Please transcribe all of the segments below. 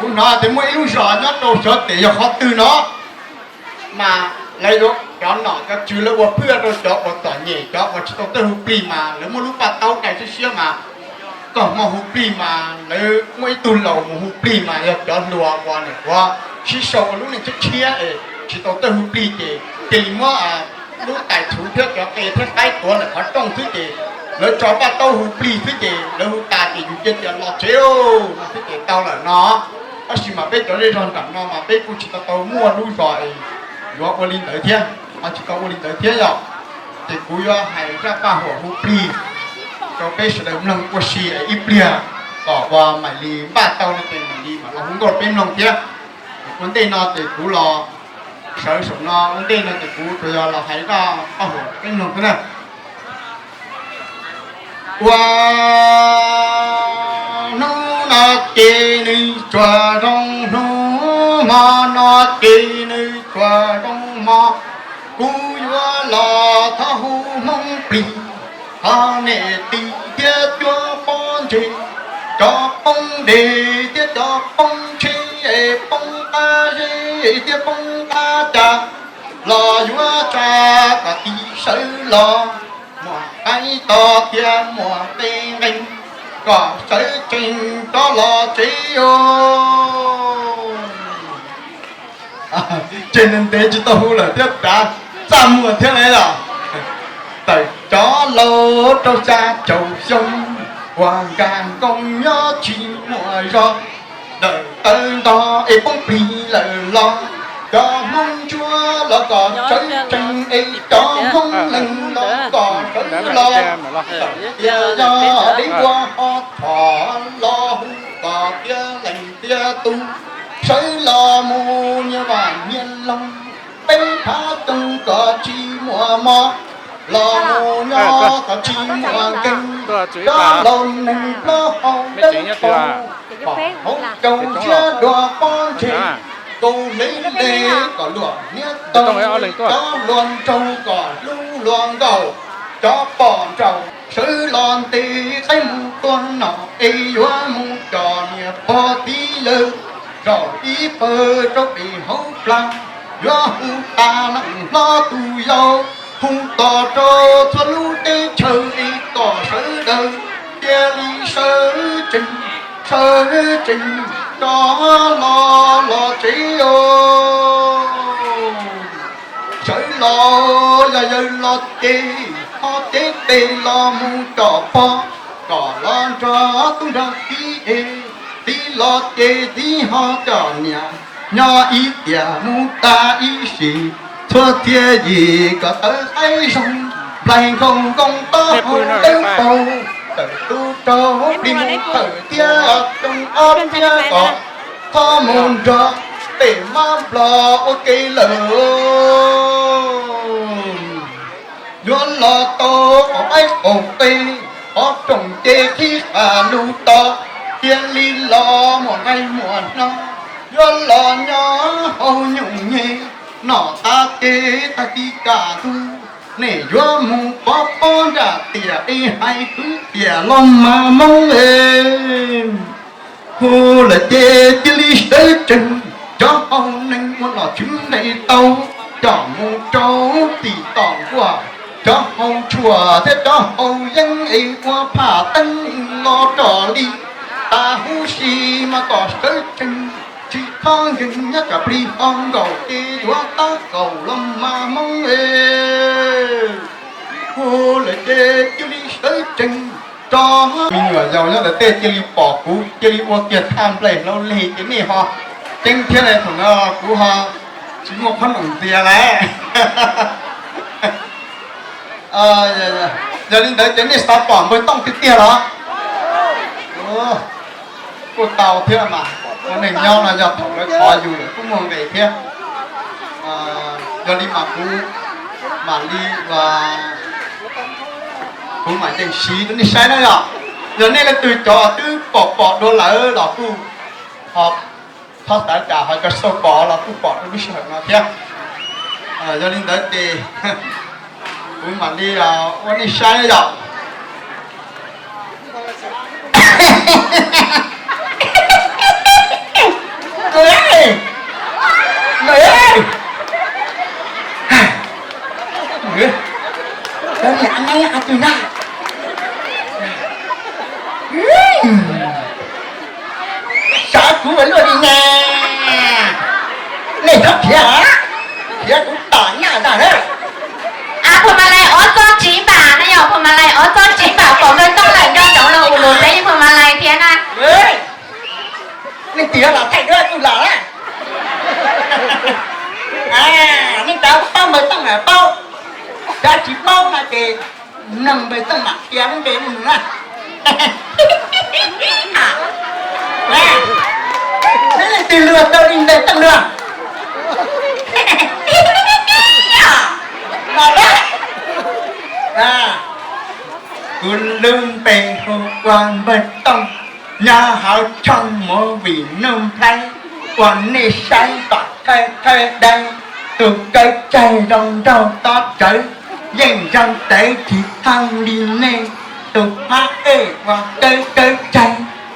Kuv hnov tias muaj ib lub zos nyob rau xyov tes yog qhov twg no, mas lawv yuav cov nom cov tswv lawv ua phwj rau cov uas txom nyem, cov uas tsis tau txawj hu plig mas lawv muaj lub paj taub dai siab siab mas koj hmo hu plig mas lawv muaj ib tug laus mus hu plig mas yog cov hluas uas nim qhuav sib sau ua lub neej tshiab tshiab es tsis tau txawj hu plig ces cia li muab lub tais txhuv thiab cov qe thiab qaib tuav ntawm qhov rooj xwb ces lawv tso paj taub hu plig xwb ces lawv hu tas ces yus cia tias los tsev no xwb ces tau lawm no. Tab sis mas peb cov zej zog nram no mas peb kuj tsis tau tau muaj lub zos es yuav ua li ntawd thiab, ho tsis tau ua li ntawd thiab yom. Ces kuv yuav hais zaj paj huam hu plig rau peb sawv daws mloog ua si es ib pliag kom uas mam li npaj tau no ces mam li mam los hu nkauj rau peb mloog thiab. Ua ntej no ces kuv los sawv saum no, ua ntej no ces kuv tsuas yog los hais zaj paj huam rau peb mloog xwb na. Ua hnub no ces nws tsuas zoo hnub, hmo no ces nws tsuas zoo hmo. Kuv yuav los thov hu Hmoob plig, thov niam txiv thiab cuab pob ntseg, cov poob dej thiab cov poob tsheb, poob qab zeb thiab poob qab cas, los yuav tsa kom tiv sawv los, muam qaib to thiab muam qe nqees, kom sawv tsees rov los tsev os. Tsev ntev ntev tsis tau hu lawm thiab, txaj muag thiab na yom. Tawm cov laus rau xya caum xyoo, uas nkag nkoos nyob tsis muaj zog, dawm tawv ntog es poob plig lawm los, cov Hmoob ntsuab los kom sawv tsees es cov Hmoob lees los kom sawv los. Txawm tias yog deb dua ho txhom los hu kom tiav leej tiav tus, sawv los mus nyias vam nyias loog, peb phav xyoo kom tsis muaj mob, los mus nyob kom tsis muaj nkeeg, cov laus neeg plaub hau dawb paug, pom hauv caug siab dua pob ntseg, kaus hliv le kom luam hniab tau, cov hluas nraug kom hlub hluas nkauj, cov poj nraug sawv los ntes qaib mus tua nom es yuav mus coj niam pog txiv yawg zaum ib pawg rau pem hauv plag, yuav hu tas leej hlob tus yau, hu tos rau txhua lub teb chaws es kom sawv daws cia li sawv tsees, sawv tsees rov los los tsev os. Sawv los yog yawg los ces ho cev tes los mus coj pog, kom los nrog tub nrog kiv es, txiv los ces txiv ho coj niam, nyob ib tiam mus tas ib sim, txhua txhia yim kom tawv qaib zoo, nplaig nkauj nkauj taub hau dawb paug, tawm tub rau plig mus tawm thiab xyoo ob txhiab kom txhob mus nrog tej mab nplog ua ke lawm. Yuav los tau qhov qaib qaum qe, qhov rooj ces qhib qab lug to, cia li los muaj nqaij muaj hno. Yuav los nyob hauv nyuj nyem, noj tas ces tag kis kaj ntug, nej yuav mus pov pob nram tiaj es hais kwv txhiaj los mas Hmoob es. Hu lawm ces cia li sawv tsees, cov hau neeg ua nom tswv nqe tau, coj mus rau tim tom nkuaj, cov hau tshuaj thiab cov hau yeeb es ua phaj teeb los roj li, tas huv si mas kom sawv tsees, tsis khob nkeeg nyob kom plig ho nkaum ces yuav tab kaum los mas Hmoob es. Hu lawm ces cia li sawv tsees, tso me nyuam yaus nyob ntawm tej cia li pom kuv cia li ua kiag thaj nplaig hlau lig ces nej ho ceeb thiab ne, thaum no kuv ho tsis muaj qhob noom ntxias lawm. Yog li ntawd ces nej xav pom npawg Tooj tiag tiag los? Kuj tau thiab mas, ua neeg nyob no yog thaum lawv thov yus lawm kuj muaj nqis thiab. Yog li mas kuv mam li, kuv mam ncees siv rau nej saib na yom. Yog nej leej twg cov twb pom pom dua lawm los kuj ho txhob xav cas, ho cov xav pom los kuj pom rau lub sij hawm no thiab. Yog li ntawd ces kuv mam li ua nej saib yom. Twg na? Xav kuv ua luaj li ne. Nej txhob khiav, khiav kuv tom nyaj ntag na. Phuam Malais ob txob tsiv npam na, yog Phuam Malais ob txob tsiv npam pom npawg Tooj lawm nco ntsoov los ua luag peb Phuam Malais thiab na. Nej tias los thaij duab kuj los na. Nej cov paub npawg Tooj na paub, cov tsis paub no ces mloog npawg Tooj mam qhia lub npe rau nws na. Leej twg luag tau li npawg Tooj luag? Los na. Kuv lub npe hu ua npawg Tooj, nyob hauv tshooj movie Nuj Nplhaib uas nej saib tom thawj thawj dawb, tus kawb tsawg zoo nraug tob tsawv, yeej zoo tawv tsis thooj li nej, tus phab ej uas kawb kawb tsawg,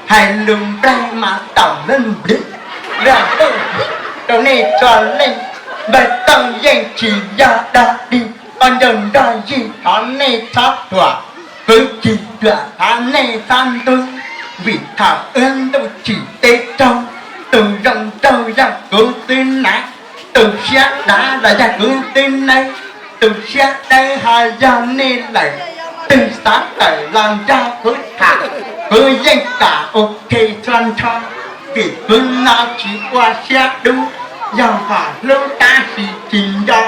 hais lus nplawg mas taum lub npliv, luag tuj rau nej txhua leej. Npawg Tooj yeej tsis yog dog dig, qhov ncauj nrog yig thov nej txhob thuam, kwv tsis cuam thov nej txhob ntub, vim thaum wb ntuj tsim teb raug, tus zoo nraug yog kuv xwb na, tus siab dav los yog kuv xwb nawb, tus siab dawb ho yog nej lawm. Twg xav tawm los nrog kuv tham, kuv yeej kam ok txhua nrho, vim kuv no tsis ua siab dub, yog hom hlub tab sis tsis nco.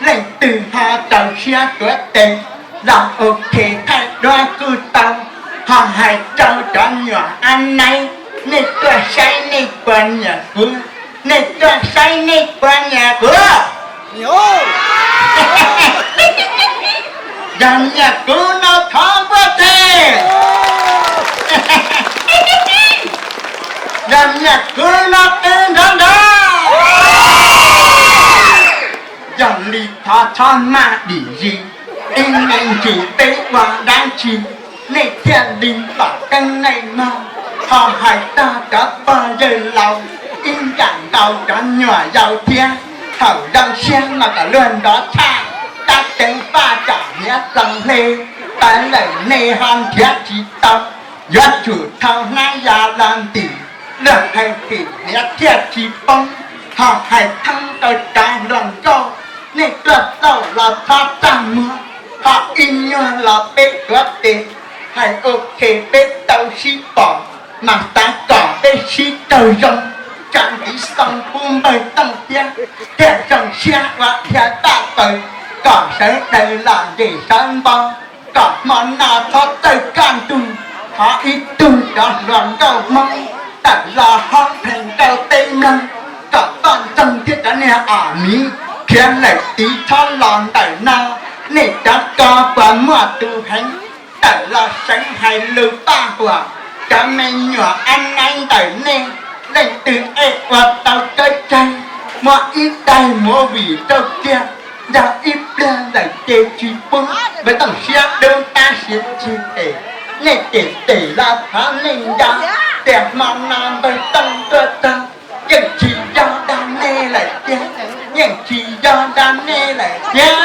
Leej twg ho rau siab tuav tes los ok thaij duab kuj tau, ho hais rau cov nyuam ab naib, nej tuaj saib nej puas nyiam kuv, nej tuaj saib nej puas nyiam kuv. Yog nyiam kuv no thov npuaj tes. Yog nyiam kuv no qw nrov nrov. Yog li thov txhob maj dim zis, ib me ntsis peb ua dab tsi, nej thiaj li pom keeb nej mog. Ho hais txog cov pog yawg laus, ib yam nkaus cov nyuam yaus thiab, thaum zoo siab mas kom luag nrov tshaj, tab tseeb faj tsam hniav txoos hle, tawv lawm nej ho nrhiav tsis tau, yuav tsum thau hnab ya los ntim, luag hais tim hniav thiaj tsis poob. Ho hais thoob rau cov hluas nkauj, nej tuaj xauj los txhob txaj muag, ho ib nyuag los peb tuav tes, hais ok peb tau sib pom, mas xav kom peb sib raug zoo, tsa ntiv xoo pub npawg Tooj thiab, thiaj zoo siab ua dhia paj paws, kom sawv daws los nres sawv npo, kom hmo no txhob txawj kaj ntug. Thov ib tug cov hluas nkauj Hmoob tawm los hoob pheem rau peb mloog, kom poj ntxoog thiab cov niag os miv khiav lawm tid txhob los ntawm no. Nej cov ko puas muaj tus heev, tawm los seev hais lus paj huam, cov me nyuam ab naib ntawm nej, leej twg ej ua tau kawb tsawg, muab ib daig movie rau kiag, yog ib pliag lawm ces tsis pub. Npawg Tooj siab dub tab sis tsis phem, nej cem cem los thov nej nco, tias hmo no npawg Tooj tuaj txog, yeej tsis yog dag nej lawm tiag, yeej tsis yog dag nej lawm tiag.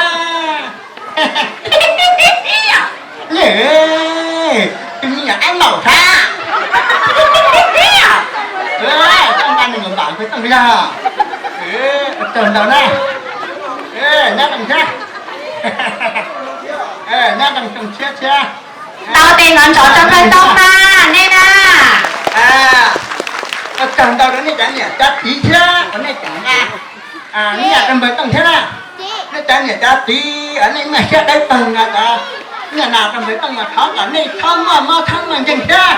Tus me nyuam ab laum sab, koj nqa nws npam npawg Tooj yog, tsaug ntau na, nyob zoo thiab, nyob zoo zoo thiab thiab. Tau tes nrov nrov rau npawg Tooj na, nej na. Tsaug ntau rau nej cov niam cov txiv thiab uas nej tseem nqa nyiaj rau npawg Tooj thiab na. Nej cov niam cov txiv uas nej muaj siab dawb paug nqa cov nyiaj no rau npawg Tooj mas thov kom nej txhob muaj mob txhob muaj nkeeg thiab.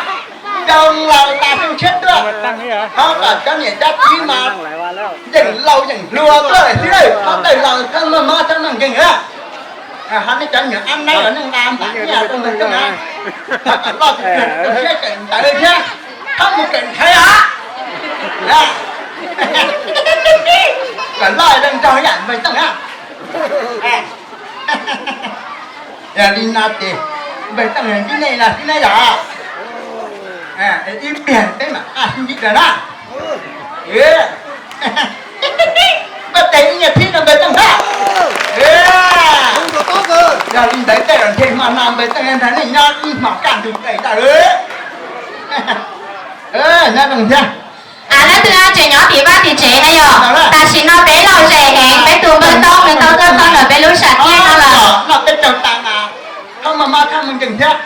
Zoo laus tas xyoo tshiab tuaj, thov kom cov niam cov txiv mas yeej laus yeej hluas tuaj lawm xwb, txhob tawg laus txhob muaj mob txhob muaj nkeeg na. Ho nej cov nyuam ab naib los nej nqa npam nyiaj rau npawg Tooj na, thov kom loj tsis tuag rau siab tseem ntawd thiab, txhob mus kawm nthaiv os. Kom loj zoo nraug yam npawg Tooj na. Yog li no ces npawg Tooj ntsib nej no xwb na yog? Ib pliag peb mam qaj sib ntsib dua na. Koj tes ib nyuag thib rau npawg Tooj na. Yog li ntawd tej zaum ntshe hmo no npawg Txawj Nraug nej nyob ib hmos kaj ntug nqes ntag. Nyob zoo thiab. Leej twg tseem nyob tim vaj tim tsev na yog, tam sim no peb lom zem heev, peb tus npawg Tooj nws tau tuaj txog ntawm peb lub sam thiaj no lawm. Noj peb caug tas mas, thab maj mab thab mus nkees thiab.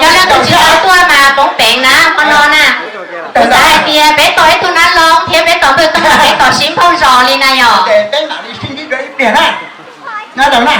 Yog leej twg tsis tau tuaj mas poob peev na hmo no na. Kuv xav hais tias peb tos ib tug nab loo thiab peb tos npawg Tooj, peb tos sib nphauj zos li na yog. Peb mam li sib ntsib dua ib pliag na. Nyob zoo na.